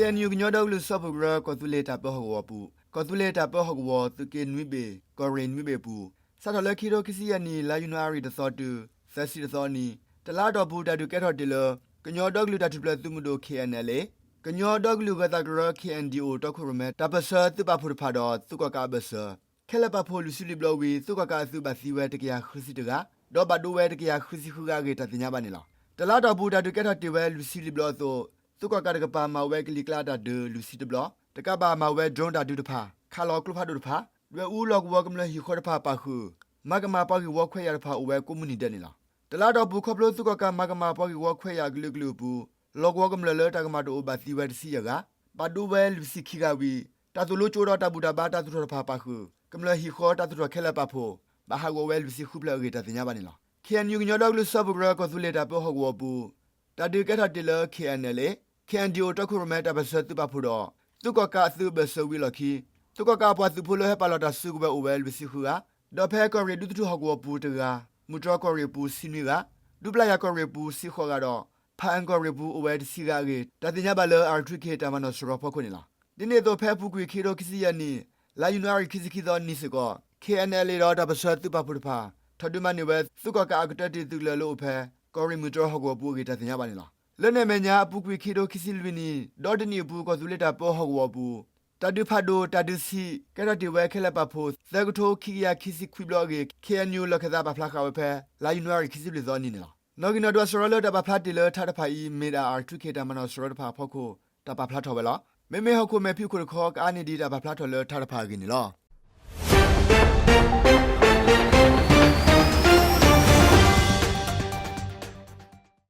KNU ကညီဒီကလုာ်စၢဖှိၣ်ကရၢ ကီၢ်သူလ့ၤတၢ်ပၢဟီၣ်ကဝီၤပူၤ ကီၢ်သူလ့ၤတၢ်ပၢဟီၣ်ကဝီၤ သုးက့နွံဘ့ၣ် ကီၢ်ရ့ၣ်နွံဘ့ၣ်အပူၤ စးထီၣ်လၢခံထိခံဆံယဲၢ်နံၣ် လါယနူၤအါရံၤတသီတုၤ သၢဆံတသီအနံၤ တလါအတီၢ်ပူၤ တၢ်ဒုးကဲထီၣ်တ့ၢ်လၢ ကညီဒီကလုာ်တၢ်ထူၣ်ဖျဲးသုးမုၢ်ဒိၣ် KNLA, ကညီဒီကလုာ်ဂၢၤသးကရၢ KNDO တီခိၣ်ရိၣ်မဲ တၢ်ပၢၢ်ဆၢသုးပာ်ဖှိၣ်တဖၣ်ဒီး သုးကီၣ်ကးအဘၢၣ်စၢၤ ခဲလၢာ်ပာ်ဖှိၣ်လွံၢ်ဆံလွံၢ်ဘျီဝံၤ သုးကီၣ်ကးအသုးဘၣ်သံဝဲတကယၤဃုဆံတဂၤ ဒီးဘၣ်ဒိဝဲတကယၤဃုဆံဃုဂၤအဂ့ၢ် တၢ်သ့ၣ်ညါဘၣ်န့ၣ်လီၤ. တလါအတီၢ်ပူၤ တၢ်ဒုးကဲထီၣ်တ့ၢ်ဝဲလွံၢ်ဆံလွံၢ်ဘျီအသိး သုးကီၣ်ကးတကပၤမၤဝဲကလံၤကျါတၢ်ဒုးလွံၢ်ဆံတဘျီ, တကးဘၣ်မၤဝဲ drone တၢ်ဒုးတဖၣ်, ခးလီၤကျိဖးဒိၣ်တဖၣ်, ဒွဲၣ်အူလီၢ်ကဝီၤကမျၢၢ်ဟံၣ်ဃီတဖၣ်ပာ်ဃုာ်, မၤကမၣ်ပှၤဂ့ၢ်ဝီခွဲးယာ်တဖၣ်အိၣ်ဝဲကိးမုၢ်နံၤဒဲးန့ၣ်လီၤ. တလါအတီၢ်ပူၤ ခီဖျိသုးကီၣ်ကးမၤကမၣ်ပှၤဂ့ၢ်ဝီခွဲးယာ်အကလုာ်ကလုာ်အပူၤ လီၢ်ကဝီၤကမျၢၢ်လၢတၢ်ကမၣ်တအိၣ်ဘၣ်သံဝဲတဆံယဲၢ်ဂၤ, ဘၣ်ဒိဝဲလွံၢ်ဆံခံဂၤဝံၤ တၢ်သိၣ်လိကၠိဒီးတၢ်ဘူၣ်တၢ်ဘါတၢ်သူၣ်ထီၣ်တဖၣ်ပာ်ဃုာ် ကမျၢၢ်ဟံၣ်ဃီတၢ်သူၣ်ထီၣ်ခဲလၢာ်ပာ်ဖှိၣ် ဘၣ်ဟးဂီၤဝဲလွံၢ်ဆံဃုဖျၢၣ်အဂ့ၢ် တၢ်သ့ၣ်ညါဘၣ်န့ၣ်လီၤ. KNU ကညီဒီကလုာ်စၢဖှိၣ်ကရၢ ကီၢ်သူလ့ၤတၢ်ပၢဟီၣ်ကဝီၤအပူၤ တၢ်ဒုးကဲထီၣ်တ့ၢ်လၢ KNLA, KNDO တီခိၣ်ရိၣ်မဲတၢ်ပၢၢ်ဆၢသုးပာ်ဖှိၣ်ဒီး သုးကီၣ်ကးအသုးအဘၢၣ်စၢၤဝံၤအလီၢ်ခံ သုးကီၣ်ကးအပှၤသုးဖိလၢဟဲပာ်လီၤတၢ်စုကဝဲၤအိၣ်ဝဲလွံၢ်ဆံဃုဂၤ, ဒီးဖဲကီၢ်ရ့ၣ်ဒူသထူၣ်ဟီၣ်ကဝီၤပူၤတဂၤ, မုၢ်တြီၢ်ကီၢ်ရ့ၣ်ပူၤဆံနွံဂၤ, ဒူပျၢ်ယၤကီၢ်ရ့ၣ်ပူၤဆံဃိးဂၤဒီး ဖၣ်အၣ်ကီၢ်ရ့ၣ်ပူၤအိၣ်ဝဲတဆံဂၤအဂ့ၢ် တၢ်သ့ၣ်ညါဘၣ်လၢ R two K တၢ်မၤနီၣ်စရီဖီခိၣ်န့ၣ်လီၤ. ဒ်န့ၣ်အသိး ဖဲအပူၤကွံာ်ခံထိခံဆံယဲၢ်နံၣ် လါယနူၤအါရံၤခံဆံခံသီနံၤစ့ၢ်ကီး KNLA ဒီးတၢ်ပၢၢ်ဆၢသုးပာ်ဖှိၣ်တဖၣ် ထီၣ်ဒုးမၤန့ၢ်ဝဲ သုးကီၣ်ကးအကတၢၢ်တ့ၢ်သုးကလၢၤလၢအိၣ်ဖဲ ကီၢ်ရ့ၣ်မုၢ်တြီၢ်ဟီၣ်ကဝီၤပူၤအဂ့ၢ် တၢ်သ့ၣ်ညါဘၣ်န့ၣ်လီၤ. လၢန့ၣ်အမဲာ်ညါ အပူၤကွံာ်ခံထိခံဆံလွံၢ်နံၣ် ဒီတနံၣ်အပူၤ ကီၢ်သူလ့ၤတၢ်ပၢဟီၣ်ကဝီၤအပူၤ တၢ်ဒုးဖးဒိၣ် တၢ်ဒုးဆံး ကဲထီၣ်တ့ၢ်ဝဲခဲလၢာ်ပာ်ဖှိၣ် သၢကထိခံကယၤခံဆံခွံဘျီအဂ့ၢ် KNU လီၢ်ခၢၣ်သးပာ်ဖျါဃာ်ဝဲဖဲ လါယနူၤအါရံၤခံဆံလွံၢ်သီနံၤန့ၣ်လီၤ. နီၣ်ဂံၢ်နီၣ်ဒွးစရီလၢတၢ်ပာ်ဖျါတ့ၢ်လၢထါတဖၣ်အံၤ မ့ၢ်ဒၣ် R two K တၢ်မၤနီၣ်စရီတဖၣ်အဖီခိၣ် တၢ်ပာ်ဖျါထီၣ်ဝဲလီၤ. မ့မ့ၢ်ဟီၣ်ခိၣ်မဲာ်ဖံးခိၣ်တခီ ကအါန့ၢ်ဒံးတၢ်ပာ်ဖျါထီၣ်လၢထါတဖၣ်အဂ့ၢ်န့ၣ်လီၤ.